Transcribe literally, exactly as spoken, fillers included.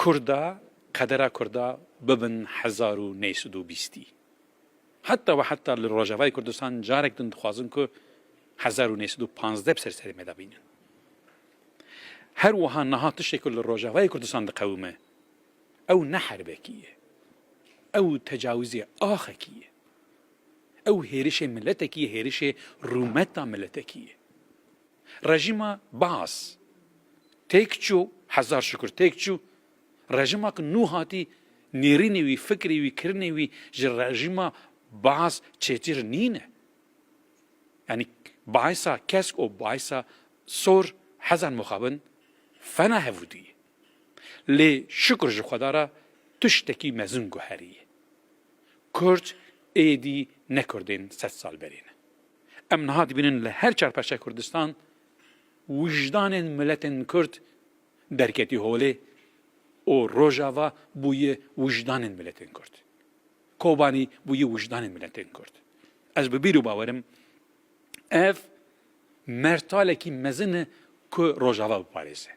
Kurda, qedera Kurda bibin hezar û neh sed û bîstî. Heta ve heta li Rojavayê Kurdistan carek din dixwazin ku hezar û neh sed û panzdeh bi ser serê me de bînin. Her wiha niha tiştê ku li Rojavayê Kurdistan diqewime, ew ne herbekî ye. Ew tecawizê axekî ye. Ew hêrişê miletekî ye, hêrişê rûmeta miletekî ye. Rejîma Baas têk çû, hezar şukur têk çû. Rejîma ku nû hatî, nêrînê wî, fikrê wî, kirinê wî ji rejîma Baas çêtir nîne. Yanî Baasa kesk û Baasa sor hezar mixabin fena hevûdî ye. Lê şukur ji Xweda re tiştekî mezin guheriye. Kurd êdî ne Kurdên sed sal berê ne. Em niha dibînin li her çar parçeya Kurdistan wijdanên miletên Kurd derketî holê û Rojava bûye wijdanên miletên Kurd. Kobanî bûye wijdanên miletên Kurd. Ez bi bîr û bawer im ev mertalekî mezin e ku Rojava biparêze.